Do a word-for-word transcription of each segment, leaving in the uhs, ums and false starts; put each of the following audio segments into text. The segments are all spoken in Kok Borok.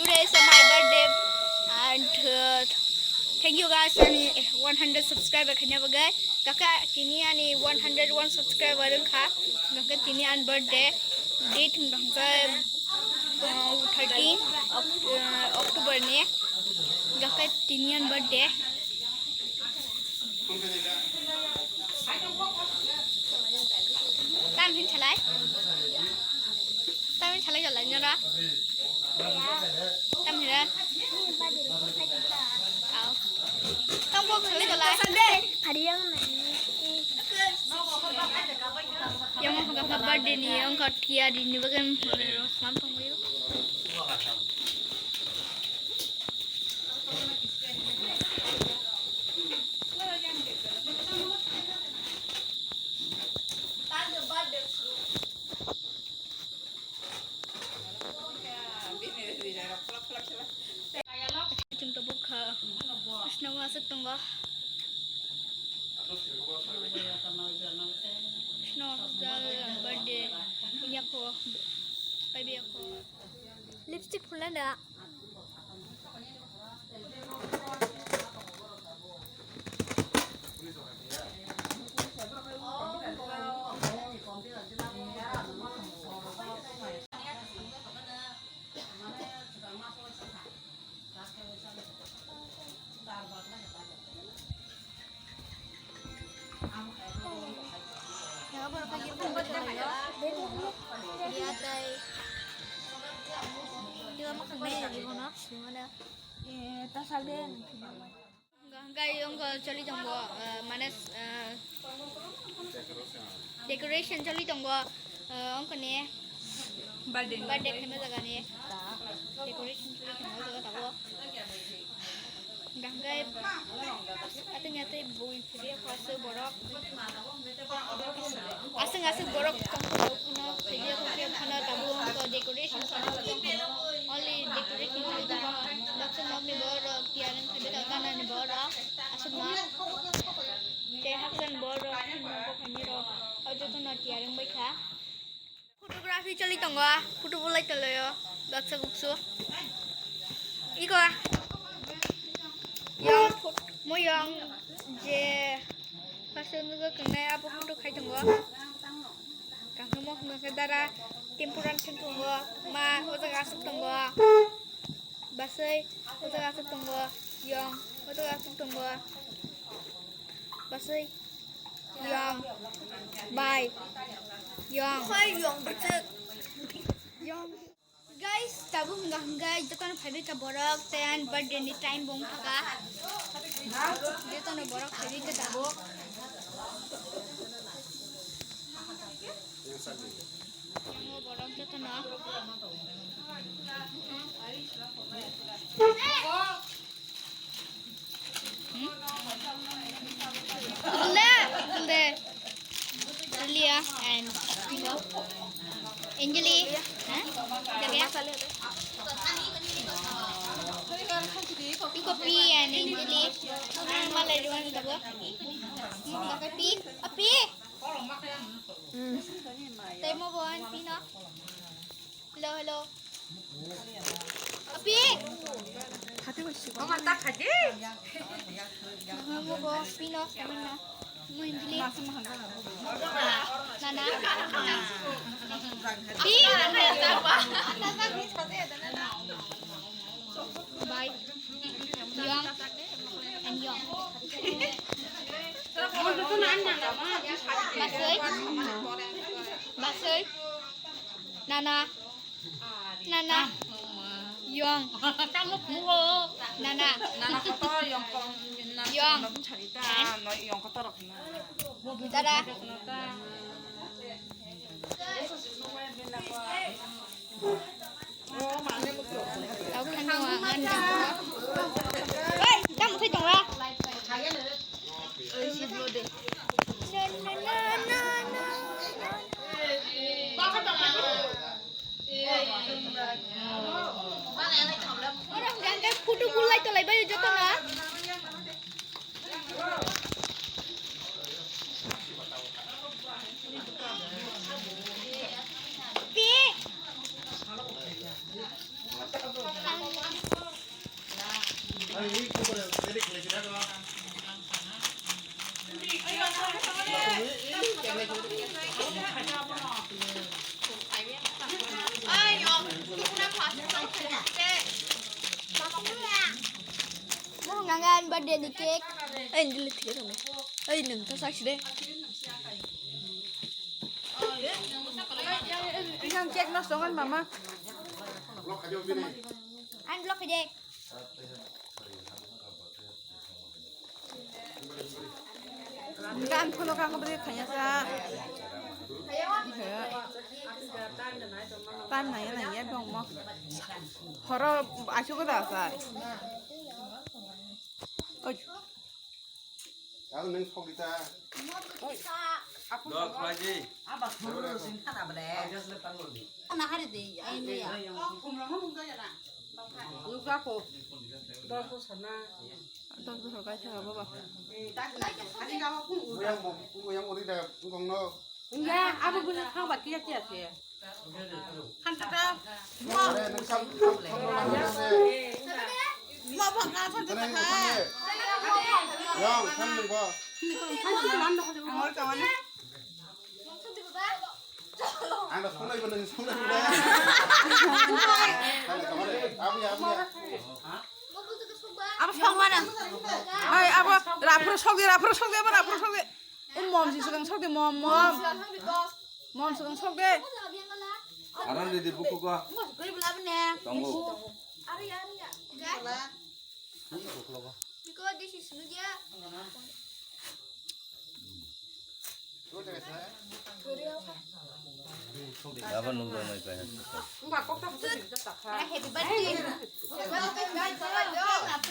Today is my birthday and, uh, thank you guys, ani one hundred subscriber khaina bagwi. Kaka tini ani one hundred one subscriber wngkha. Kaka tini ani birthday date wngkha, uh, thirteen Oc-, uh, October ni. Kaka tini ani birthday. Tam hin chalai. Tam hin chalai jalai nara. Tam hira. Au. Tam bok chalai jalai. Hari yang nai. Yang mau hangka birthday ni, yang kau tia di ni bagan. Salam tong. Chwng tabuk kha. Aswk no aswk tongo. Aswk no aswk birthday. Yako. Pai bi yako. Lipstick phulna da. Hwnkhe wngkha choli tongo, ah, mane, ah, decoration choli tongo, ah, wngkha ni birthday ni. Birthday khaima jaga ni decoration choli tongo o jaga tabuk. Hwnkhe atwng atwng bui phiri kho aswk borok. Aswk aswk borok tongkho phano phaiwi phano tabuk wngkha decoration khaijak phano only decoration khaijak phano baksa nokni borok tiyar wng khaijak gana ni borok aswk ma tei hakhe borok tini borok khaini rok o jotono tiyar wng bai kha. Photography choli tongo, photo bulai tonglaio, baksa buksu. Iko. Yang phot-, mo yang je first nugwi kwngnai abo photo khai tongo. Kangkhe mo hwnka khe dara tempuran thang tongo, ma o jaga aswk tongo. Baswi, o jaga aswk tongo, yong, o jaga aswk tongo. Baswi, yong, bai, yong. Khoi yong bwswk. Yong. Guys, tabuk hwnka hwnkhe jotono phaibai kha borok, tei ani birthday ni time bo wngkha kha. Jotono borok phaibai kha tabuk. Yang borok jotono. Hmm? Dulde, dulde. Julia and Anjali. Huh? Jaga? Iko Pi and Anjali. Malai duan tabo. Pi, Api. Tei mo bo an Pi no. Hello, hello. Api. Khati bo si. Mama ta khati. Mama bo Pi no, Pi no. Mo Anjali. Nana. Pi. Bye. Yong and Yong. Basoi. Basoi. Nana. Nana. Yong. Nana. Nana kotor, Yong kong, Yong. Yong kotor rok na. Dada. Tamo thai tongra. Oro hwnkhe photo bulai tolai bai joto na. Pi. Mohang angan birthday ni cake. Ay, hindi lang tigil mo. Ay, nang tasak sila. Ang cake na songan, mama. Ang block cake. Gan phono kang bri khanya sa. Tan nai nai ya dong mo. Horo asu ko da sa. Oi. Ang nang sok dita. Dok lagi. Aba phono sing khana bale. Ang gas le tangol di. Ang hari de ai me ya. Nukha ko. Dos bosor sana. Dos bosor kai thaka baba. Yang bo, yang bo di da gong no. Ya, abo bo thang ba kiya kiya se. Khan ta ta. Are, nang sam, sam, sam, sam, sam, sam. Mo bhang ka phan ta ta. Yang, kan nang ba. Ni ko phan ta ta. Angol ka mana? Ang da songlai bo nang songlai bo. Ang da kamare. Abi, abi. Abo song mana? Hai, abo raphro sok de, raphro sok de, abo raphro sok de. Um, mom si swkang sok de, mom, mom. Mom swkang sok de. Aran de de buku ko. Tongo. Because this is media. Abo nung rw nai kaya. Happy birthday.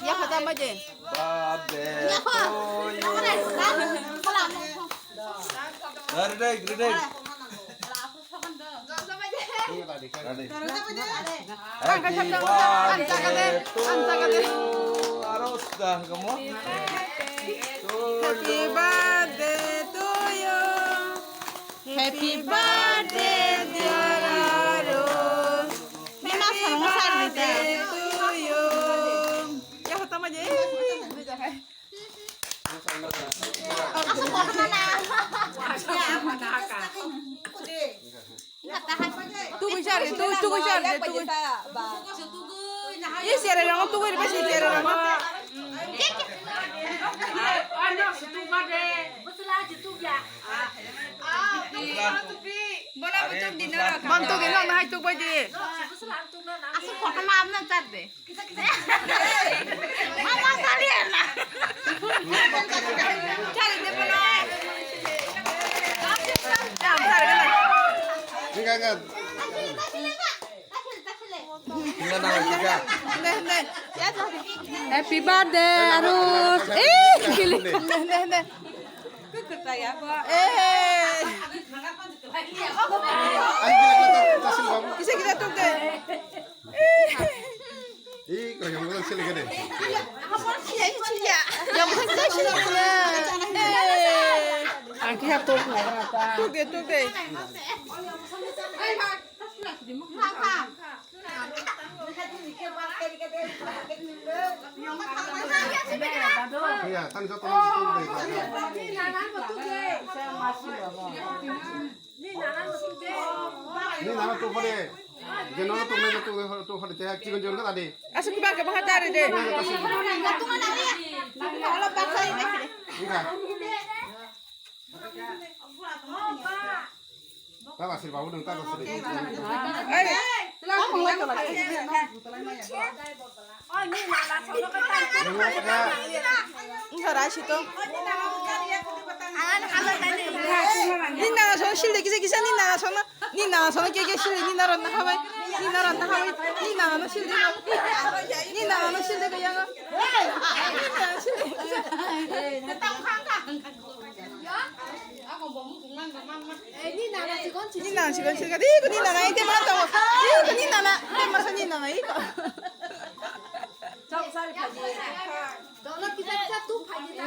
Ya kata maje. Birthday to you. Birthday, birthday. Happy birthday to you. Aros dah kamu. Happy birthday to you. Happy birthday, dear Aros. Happy birthday to you. Ya, pertama aja. Eh. Tugui sar, tu, tugui sar, tugui. Ih, sere rong, tugui riba si sere rong. Bola betul di nara. Bantu di nara, hai tu baje. Asal kota maaf na cat deh. Mama kalian lah. Cari dia mana? Enggak, enggak. Enggak, enggak, enggak. Happy birthday, Arus. Eh, gili. Enggak, enggak, enggak. Eh. Ay, gila, gila, gila, gila, gila. Kisa kita tuk deh. Ih, kau yang bilang sih lagi deh. Yang penting sih. Eh. Angki hap tuk. Tuk deh, tuk deh. Iya, kan joto nang tuk deh. Ni nana tuk pade. Je nono tuk nai tuk tuk pade te chigon jon ka tadi. Asuk ba ke bahar dari de. Ika. Tala sir babu nang tala sir. Ai. Wngkha ra sito. Ni nana sono silde kisa kisa ni nana sono, ni nana sono ke ke silde ni nana ronna habai, ni nana ronna habai, ni nana no silde, ni nana no silde ke yang. Ni nana sikon sikon, ni nana ite mana tau, ni nana, ni nana iko. Chop sari phaji. Dono kita kita tu phaji ta.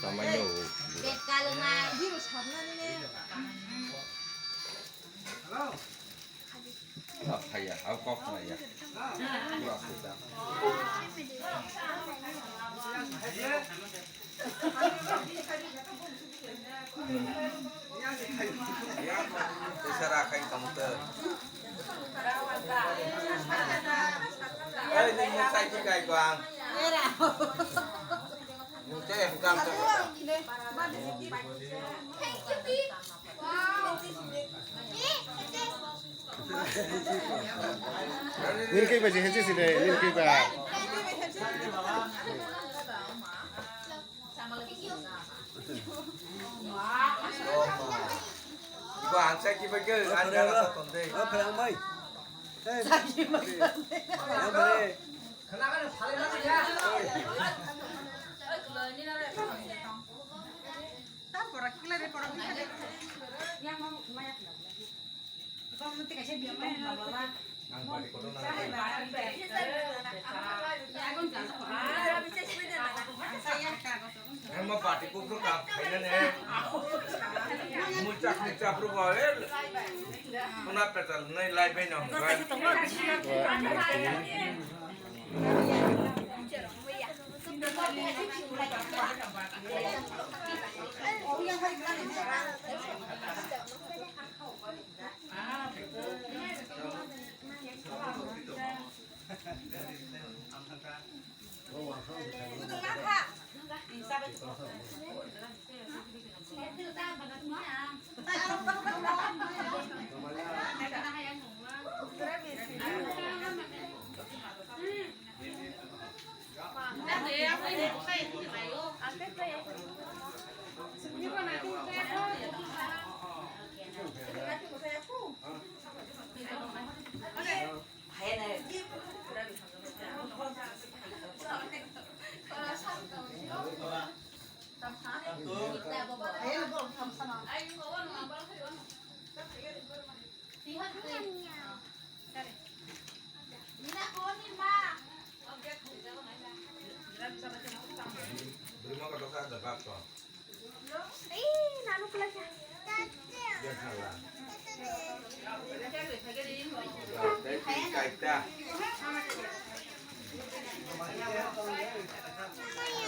Tamaino. Ah, phaiya, ah, kok phaiya. Pura khuda. Teisa ra khai tong tw. Ei, nini sai ki kai bang. Nini te hukam te. Nini kai ba je hense sile, nini kai ba. Ibu angsa kiba ke anda rasa tonde. Apa yang mai? Hey. Yang mai. Ema party kok kok kap khaina ne. Muchak ni chapru ba el. Kuna petal nai lai bai na.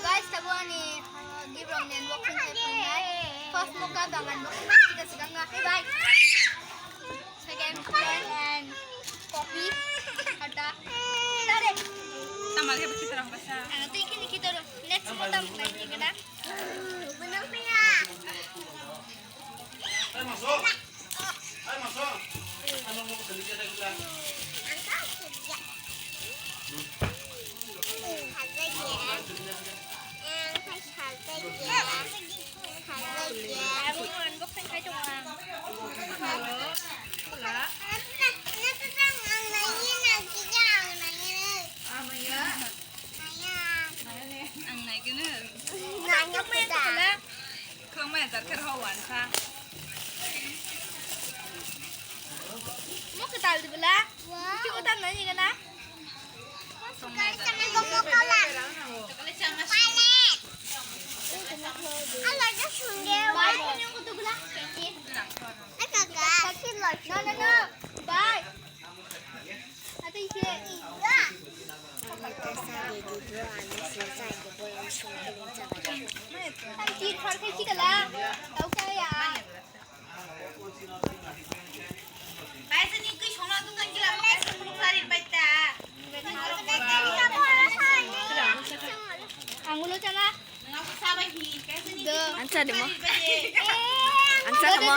Guys, tabo ani, uh, gift rok ni unboxing khe phunuknai. First mokha bang unboxing khe swkang kha. Bye. Second, corn and coffee. Kata. Tare. Tama khe bwkhe tara hokasa. Ano twi khini khitoro. Next mo tam bai ni gana. Bunang paya. Ang kha sujak. Ang kha sujak. Sujak. Ang unboxing khai tongo ang. Hello. Hello. Ang naiwi nang sujak, ang naiwi. Ang naiwi. Ang naiwi. Ang naiwi. Ang naiwi. Khwlangma ya jar khe rw uansukha. Mo kwtal di bwla? Wow. Bisi kwtal nai ni gana? Chocolate sama. Chocolate. Bai, ini yang kutu bwla? Kaki. Eh, kakak. Kaki lo. No, no, no. Bai. Ang ulo chala. Ansa demo. Ansa demo.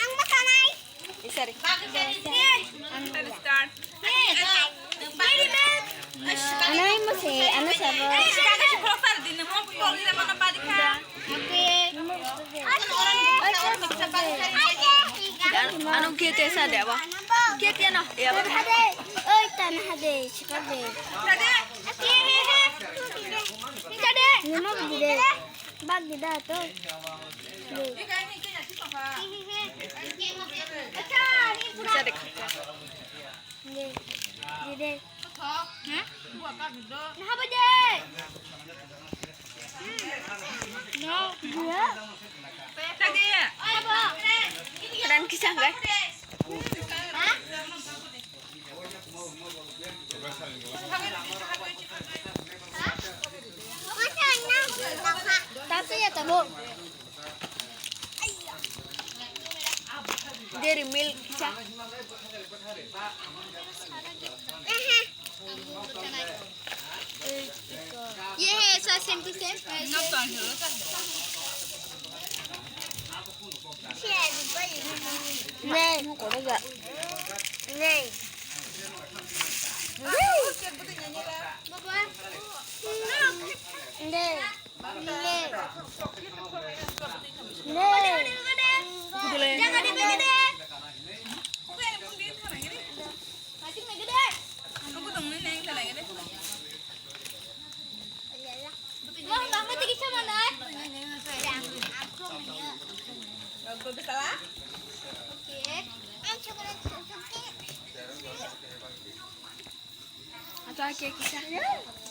Ang makanai. Isari. Start. Ano mo si, ano sabo? Ano kete sa debo? Kete ano? Oi, tan hade, sikade. Nima bide. Bag gida to. Deh. Dede. Ha? Habo de. No. Dia. Kadang kisah, guys. Ha? Tapi ya, tabo. Dairy milk cha. ये है ऐसा same to same। नहीं। नहीं। नहीं। Acha, cake kisa.